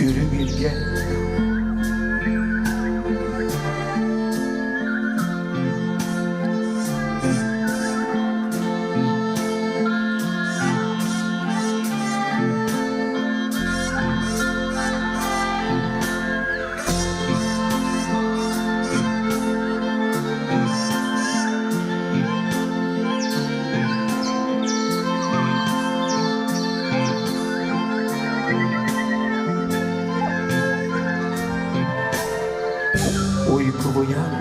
Үрүҥ илгэ Уйгуйан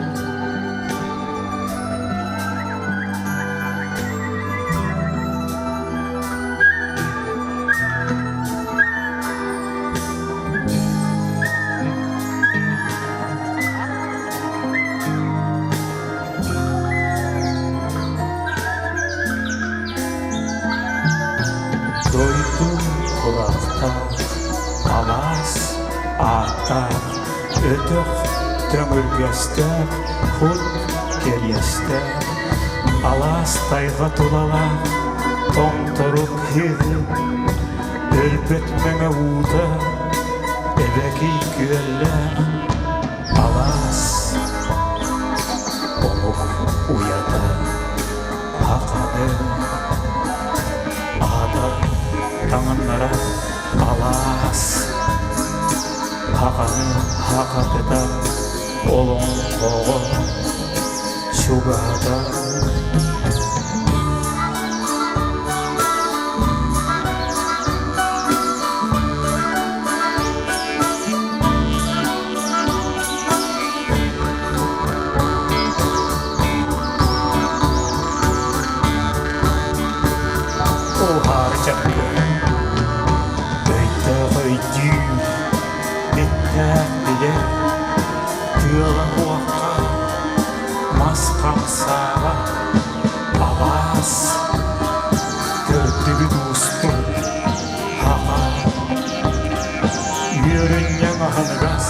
Дойду кулаахтаах, алаас ааттаах, өтөх төҥүргэстээх, кут кэриэстээх, алаас тайҕа тулалаах, томторук сир, өлбөт мэҥэ уута, эбэкий күөллээх, алаас омук уйата хаханы аата таҥыннара алаас хаханы хахатыта олоҥхоҕо чугаһата. Уһаары чаппы Өйдөөх өйдүүр, биттээх билэр, тыала уохха, мас хамсааҕа, алаас, көрдүгүт уустук, хаҕа, үөрүнньэҥ аһыныгас,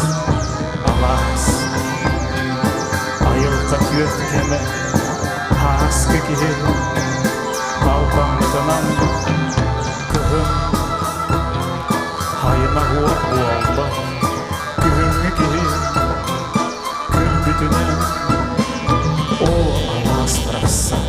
алаас, айылҕа түөрт кэмэ, ааскы киһи, Балбаҥҥытынан кыһын хайына уот буолла, күһүҥҥү киһи күлбүтүнэн ол алаас барахсан.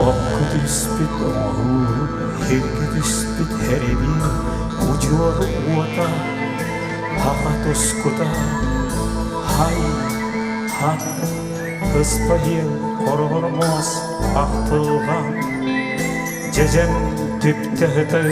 Окко түспүт оҥоһуу, сиргэ түспүт эрэбил, удьуор уота, аҕа тускута, хай, хат, ыспаһиэл, хороҕор муос, ахтылҕан, дьэдьэн түптэ ытыы.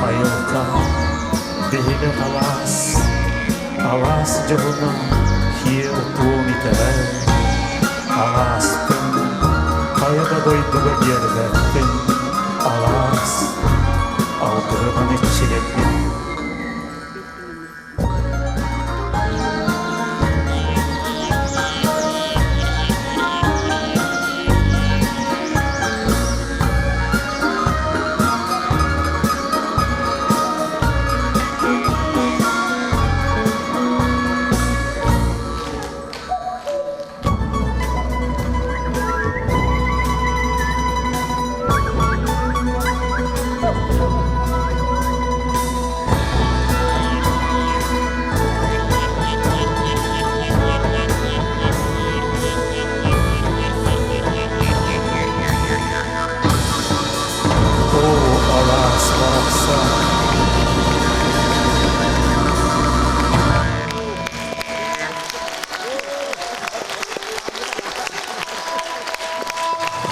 Айылҕа биһиги алаас, алаас дьоһуна киэр-туом итэҕэл, алааспын хайа да дойдуга биэрбэппин, алаас алгыһынан иччилэбин.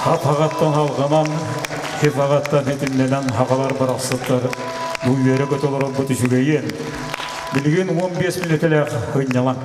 Хап-хаҕаттан халҕанан, хип-хаҕаттан хитимнэнэн хаҕалар барахсаттар бу үөрэ-көтө олорорбут үчүгэйиэн. Билигин 15 мүнүүтэлээх ынньалаҥ.